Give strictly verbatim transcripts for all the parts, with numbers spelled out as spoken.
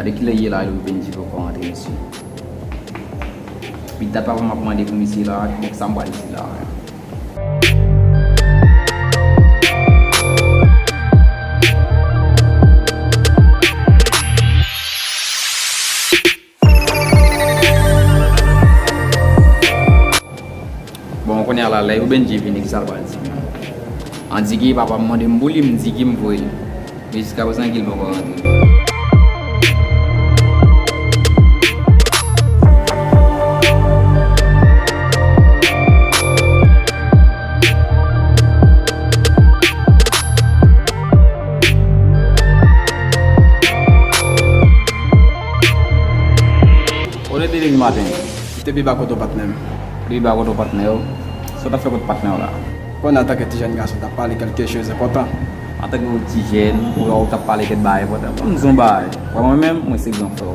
Gade kilè l ye la, Louis Benji poko rantre, mesye. Epi dat papa m ap mande pou misye la, bon, sa m pral di la menm. Bon, kounye a la, lè Louis Benji vini, kisa l pral di menm? An di ki papa m mande m pou li, m di ki m voye l. Men jiskaprezan, ki l poko rantre. Kote w te depi maten? M te pi ba kote w, patnè m. Pi ba kote w, patnè w? Sa w t ap fè kot patnè w la? Konnen antanke ti jèn gason, w t ap pale kèlke choz enpòtan. Antanke yon ti jèn, ou wè w t ap pale kèk bagay enpòtan. Ban m di w yon bagay. Wè mwen menm, mwen se gran frè w.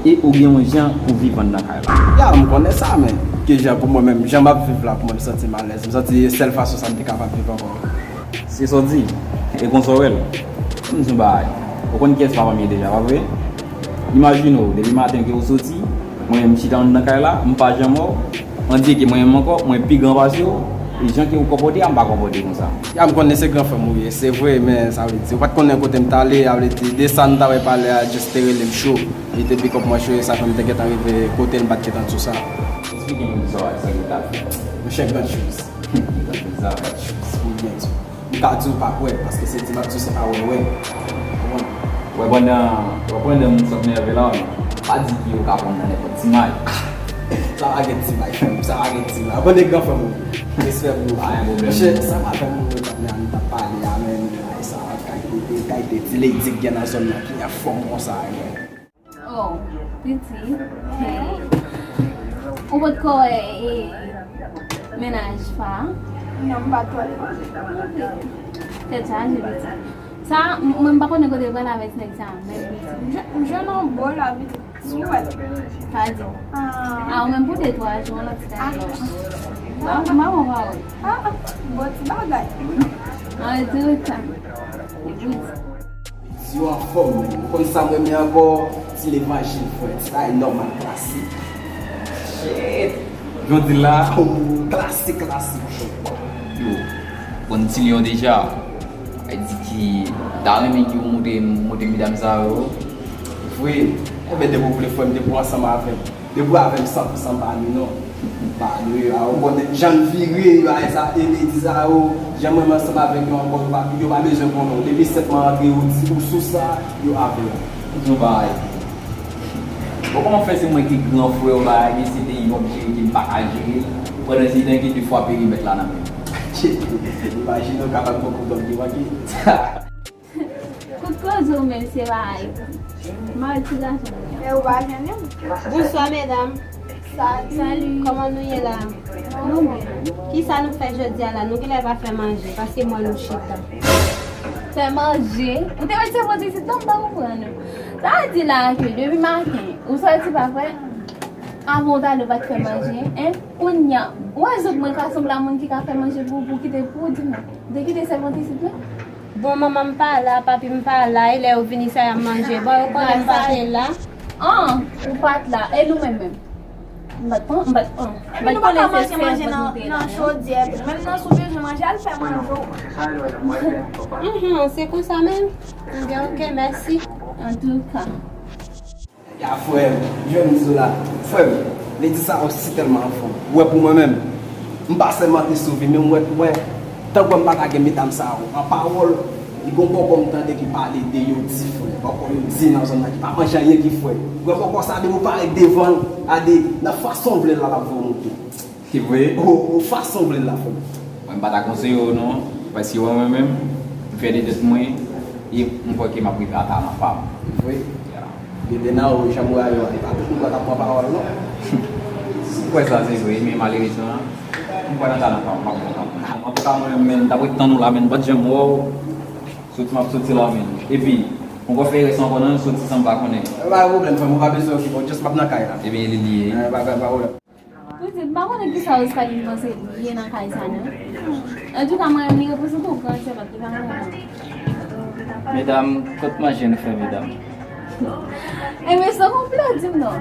E ou gen yon jan pou viv anndan kay la. Ya, m konnen sa, men ki jan pou mwen menm, jan m ap viv la, pou mwen, m santi m alèz. M santi se sèl fason sa m te kapab viv ankò. Se sa w di. E konsa w wè l. Ban m di w yon bagay. Ou konn kiyès papa m ye deja, pa vre? Imajine w, depi maten ke w soti, mwen menm m chita anndan kay la, m pa janm wè w. Andiye ke mwen menm ankò, mwen pi gran pase w, e jan ke w konpòte a, m pa konpòte konsa. Ya, m konnen se gran frè m ou ye, se vre, men sa vle di, ou pa t konnen kote m t ale, sa vle di, de sa n ta wè pale a, just te rele m cho, li te pikòp mwen cho, e sa fè m te gentan rive kote l, m pa t gentan di w sa. Eksplike m kisa w, sa w t ap fè. Monchè, gran choz. Gran choz, sa. Gran choz, ou byen di. M ka di w pa kwè, paske se di m ap di w se pa wè wè. Ou konprann? Wè pandan, wè pandan moun sot nève la, wi. Pa di ki yo ka pran nan nenpòt ti may. Sa pa gen ti may, frè m, sa pa gen ti may. Pandan gran frè m ou. Respè pou ou. Pa gen pwoblèm. Monchè, sa pa fè moun yo tande a, nou t ap pale a, men, ay, sa, kalite, kalite ti lady k gen nan zòn nan ki anfòm konsa, men. Oh, pitit. Hey. Ou potko wè, e, mennaj pa? Non, m pa t wè. Tèt chaje, pitit. Sa, m, mwen m pa konnen kote l pral avèk nèg sa, men pitit. M jwenn yon bò la, pitit. Sou wè. Sa di. Ah, ou menm pou de twa jou, lòt ti kay lò. Ah, m pa bon pawòl. Ah, ah, bon ti bagay. An, di w sa. Di w anfòm, men. Ou konn sa m renmen ankò? Ti levanjil, frè. Ti bagay nòmal, klasik. Shit! Jan w di l la, oh, klasik, klasik. Yo, bon, ti lyon deja. Ay di ki, ta renmen ki w monte, monte medam sa yo. Vre, enben, depi w vle, frè m, depi w ansanm avè m. Depi w avè m san pou san, m pa nou non. M pa nou yo, a, ou konnen jan n vire yo, a, sa, e, e, di sa yo, jan mwen ansanm avèk yo ankò, yo pa, yo pa bezwen konnen w. Depi senpman antre, ou di, ou sou sa, yo avè w. Yon bagay. Bon, kòman fè se mwen ki gran frè w la, e se te yon jere ke m pa ka jere, pandan se te gen de fwa perimèt la nan men m? Imajine w kapab pran kontwòl de manke. Kout koze w menm se bagay. Mari ti gason. E ou pa jwenn li? Bonswa, medam. Salut. Salut. Kòman nou ye la? Nou byen. Kisa nou fè jodi a la? Nou genlè pa fè manje, paske m wè nou chita. Fè manje? Ou te mete sèvant isit non, m pa konprann ou. Sa vle di la ke depi maten, ou sòti pa vre? Avan w t ale, ou pa t fè manje, en? Kounye a, ou wè zòt mwen ka sanble a moun ki ka fè manje pou, pou kite pou ou di non. Ou te kite sèvant isit non? Bon, manman m pa la, papi m pa la, e lè yo vini sa y ap manje? Bon, yo konnen m pa te la. An, ou pa t la, e nou menm menm? M pa t pran, m pa t pran. Epi nou pa ka manje manje nan, nan chodyè tou. Menm nan si w bezwen manje, al fè manje w. Mhm, se konsa menm. Ebyen, ok, mèsi. Antouka. Ya, frè m, jan m di w la, frè m, ledi sa yo si tèlman anfòm. Ou wè, pou mwen menm, m pa sèlman te sou vi, men m wè, m wè, tankou m pa ta gen medam sa yo. An pawòl, li gon bòkò m tande ki pale de yo di frè. Bòkò yo di nan zòn nan ki pa manje anyen ki frè. Ou wè bòkò sa, depi w parèt devan l, gade, nan fason w vle l la, l ap voye w monte. Ki vre? O, o, fason w vle l la, frè m. Mwen, m pa ta konseye w non, paske wè mwen menm, m fyè de tèt mwen, e m kwè ke m ap rive ata nan pa m. Vre? Ya. Gen de nan ou, jan m wè a yo, e pa tout moun kwè k ap pran pawòl non. M kwè sa se vre, men malerezman, m kwè nan talan pa m, m ap pran kanpe. Antouka, mwen menm, men, m t ap ret tann ou la, men m pa t janm wè w. Soti m ap soti la, men. Epi, m ankò fè erè sa ankò nan soti san m pa konnen. E pa gen pwoblèm, frè m, ou pa bezwen okipe w, just m ap nan kay la. Ebyen, li li ye. E, pa, pa, pa pwoblèm. Pitit, m pa konnen kisa Oscaline panse li ye nan kay sa non. Antouka, mwen menm, li reprezante yon gran sèvant, li pa renmen manje. Medam, kot manje nou fè, medam? Enben, sa konplè, di m non.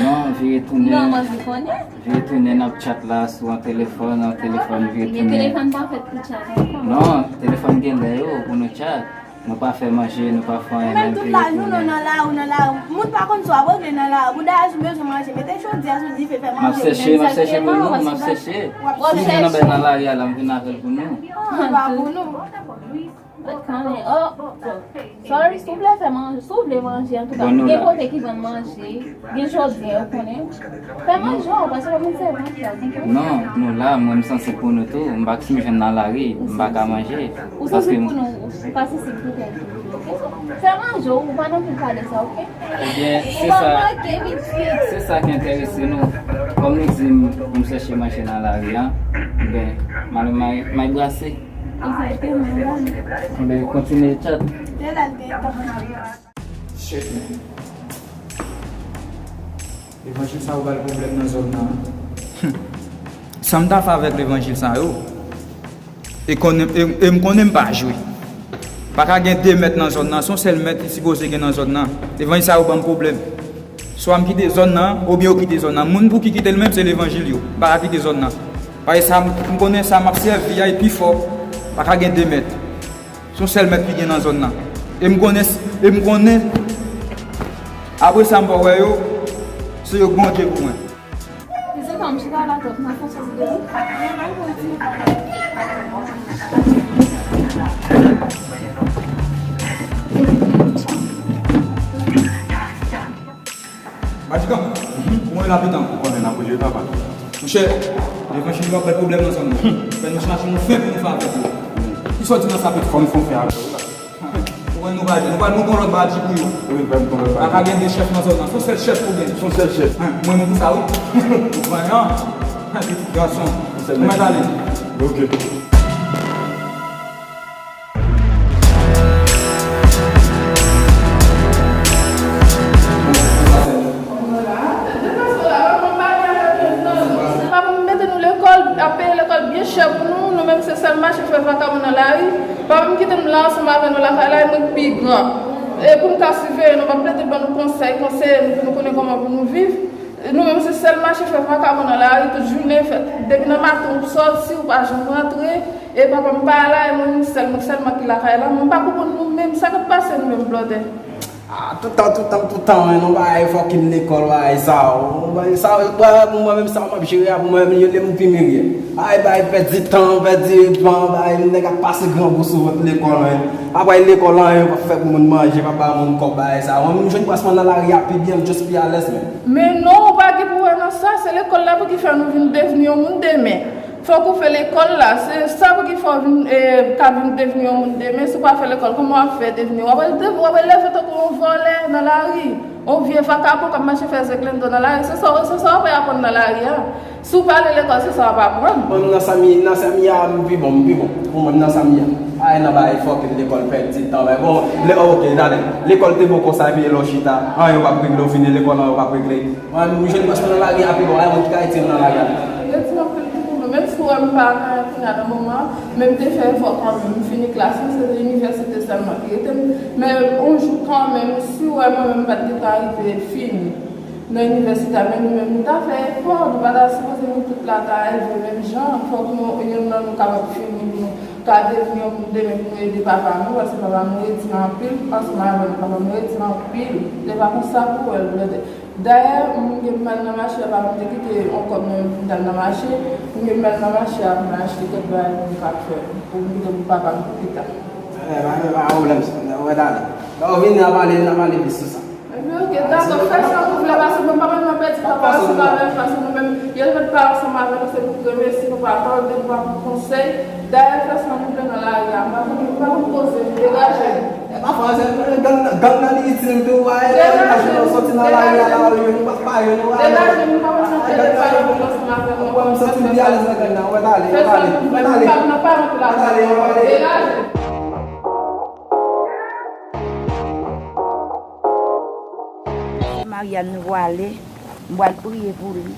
Non, vire tounen. Non, m anvi konnen. Vire tounen, n ap chat la sou yon telefòn, yon telefòn, vire tounen. Men telefòn pa fèt pou chat ankò. Non, telefòn gen lè yo pou nou chat. Nou pa fè manje, nou pa fè anyen. Men tout la jounen w nan lari, w nan lari. Moun pa konn sa w ap regle nan lari. Bouda a sou bezwen manje, mete chodyè sou dife, fè manje. M ap sèche, m ap sèche pou nou, m ap sèche. Si m jwenn yon bèt nan lari a la, m vin avè l pou nou. Ah, pa pou nou. Mwen konnen, oh, sorry, si w vle fè manje, si w vle manje, antouka, gen kote ki vann manje, gen jodi, ou konnen. Fè manje w, paske w pa konn sèvi manje a, konprann? Non, nou la, mwen m sanse pou nou tou, m pa si m jwenn nan lari, m pa ka manje. Ou sanse pou nou, ou pa sanse pou tèt ou, ok? Fè manje w, ou pa nan pou pale sa, ok? Ebyen, se sa, se sa ki enterese nou. Kòm nou di m, m chèche manje nan lari a, ben, m al may, may brase. Egzakteman, bam. Anben, kontinye chat. Tèl al gen tan. Shit, man. Levanjil sa yo ba l pwoblèm nan zòn nan. Sa m ta fè avèk levanjil sa yo? E konnen, e, e m konnen m pa jwe. Pa ka gen de mèt nan zòn nan, se yon sèl mèt ki sipoze gen nan zòn nan. Levanjil sa yo ban m pwoblèm. Swa m kite zòn nan, oubyen yo kite zòn nan. Moun pou ki kite l menm, se levanjil yo. M pa ka kite zòn nan. Paske sa m, m konnen sa m ap sèvi a, e pi fò, pa ka gen de mèt. Se yon sèl mèt ki gen nan zòn nan. E m konnen, e m konnen, apre sa m pa wè yo, se yo k Bondye pou mwen. Mezanmi, m chita la twòp, m ap fè yon sòs de ri. Madigan, kòman w ye la, pitan? Ou konnen n ap bouje, papa. Monchè, levanjil yo ap bay pwoblèm nan zòn nan. Fè nou chache yon fen pou nou fè avèk yo. Kisa w di nan sa, pitit? Fò n fè yon fen avèk yo la. Ou wè nou pa jwe. Nou pral monte yon lòt badji pou yo. Wi, nou pral monte yon lòt badji. Pa ka gen de chèf nan zòn nan. Se yon sèl chèf pou gen. Se yon sèl chèf. Hen, mwen menm pou sa, wi. Ou vanyan. Hen, pitit gason. Mwen ale. Ok. Papa m mete nou lekòl, ap peye lekòl byen chè pou nou, nou menm se sèl mache fè vakabon nan lari. Papa m kite m la ansanm avè nou lakay la, e mwen k pi gran. E pou m ka siveye nou, m ap plede ban nou konsèy, konseye nou pou nou konnen kòman pou nou viv. Nou menm se sèl mache fè vakabon nan lari tout jounen, fè, depi nan maten ou sòti, ou pa janm rantre, e papa m pa la, e mwen menm sèl, mwen sèlman ki lakay la, mwen pa konprann nou menm, sa k ap pase nou menm blòdè. Ah, tout tan, tout tan, tout tan, men, yon bagay fucking lekòl, bagay sa, yon bagay sa, bagay pou mwen menm sa, m ap jere a pou mwen menm, yo lè m pi mire. Ay, bagay pèdi tan, pèdi tan, bagay nèg ap pase grangou sou vant lekòl, men. Apre lekòl, anyen pa fè pou moun manje, pa ba moun kòb, bagay sa. Mwen menm, m jwenn plasman nan lari a pi byen, m just pi alèz, men. Men non, ou pa gen pou wè nan sa, se lekòl la pou ki fè nou vin devni yon moun demen. Fòk ou fè lekòl la, se sa pou ki fè w vin, e, ka vin devni yon moun demen. Si w pa fè lekòl, kòman w ap fè devni? W ap al dev-, w ap al leve tankou yon vòlè nan lari, yon vye vakabon k ap mache fè zeklendo nan lari. Se sa, se sa w ap aprann nan lari a. Si w pa ale lekòl, se sa w ap aprann. Mwen, nan sa m ye, nan sa m ye a, m pi bon, m pi bon. Pou mwen, nan sa m ye a. Ay, nan bagay fucking lekòl pèdi tan, men bon, le, ok, talè. Lekòl te bon konsa, epi lè w chita, anyen w p ap regle, w fini lekòl, anyen w p ap regle. Mwen, m jwenn plasman nan lari a pi bon, ay, mwen ki ka retire m nan lari a. Redi anpil tou pou nou. Menm si w wè m pa nan, kounye a nan moman, men m te fè efò kanmenm. M fini klas mwen, se te inivèsite sèlman ki rete m. Men yon jou kanmenm, si w wè mwen menm m pa t gentan rive fini nan inivèsite a, men nou menm nou ta fè efò, nou pa ta sipoze nou tout la ta rive menm jan, fòk nou, yonn nan nou kapab fini pou nou ka devni yon moun demen pou nou ede papa nou, paske papa nou redi anpil ansanm avè nou, papa nou redi anpil, se pa konsa pou wè l, brother. Dayè, m gen m al nan mache a, papa m te kite yon kòb nan men m pou m t al nan mache, m gen m al nan mache a pou m al achte kèk bagay pou m ka fè, pou m kite pou papa m pou pita. Eh, pa, pa, pa pwoblèm, sa, wè talè. Lè w vini, n a pale, n a pale plis sou sa. Ebyen, ok, dakò, fè sa w vle, paske mwen pa menm nan pèdi tan pa ansanm avè l, paske nou menm, yo mèt pa ansanm avè nou, se pou grenmesi, nou pa tande, nou pa pou konsèy. Dayè, fè sa w vle nan lari a, m pa konn, m pa konn poze m, degaje m. E pa fwa, se gang, gang nan li itil tou, pa e, degaje m, soti nan lari a, la, nou pa pa yo, nou pa yo. Degaje m, m pa konn nan pèdi tan pa ansanm avè nou. Mwen, m santi m pi alèz nan gang nan, wè talè, wè talè, wè talè. Fè sa w vle, m pa, m pa rantre la. Wè talè, wè talè. Degaje m. Marianne nou pwale, m pral priye pou li.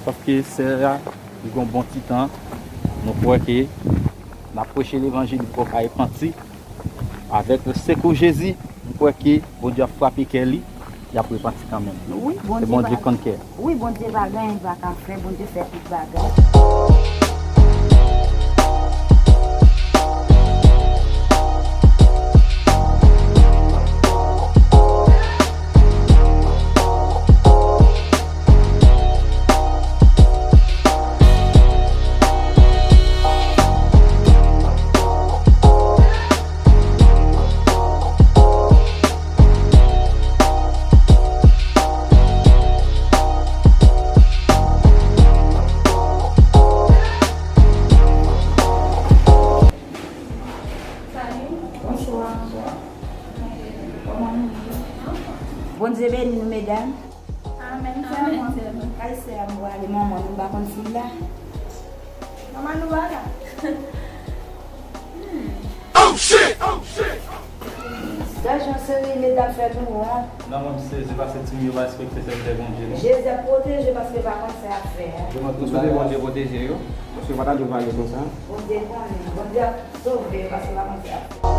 Paske sè a, li gon bon ti tan, nou kwè ke n ap preche levanjil, li poko repanti. Avèk le sekou Jezi, nou Kwè ke Bondye ap frape kè li, y ap repanti kanmenm. Wi, Bondye pa, Bondye konn kè. Wi, Bondye pa gen anyen li pa ka fè, Bondye fè tout bagay. Bondye beni nou, medam. Amèn. Kay sè a m prale, manman nou pa konn si l la. Manman nou pa la. Gason seri medam fè nou wont. Non, mwen sezi paske timoun yo pa respekte sèvitè Bondye, non. Jezi ap pwoteje paske pa konn sa y ap fè a. Nou swete Bondye pwoteje yo, paske yo pa ta dwe pale konsa. Bondye konnen, Bondye ap sove yo paske pa konn sa y ap fè.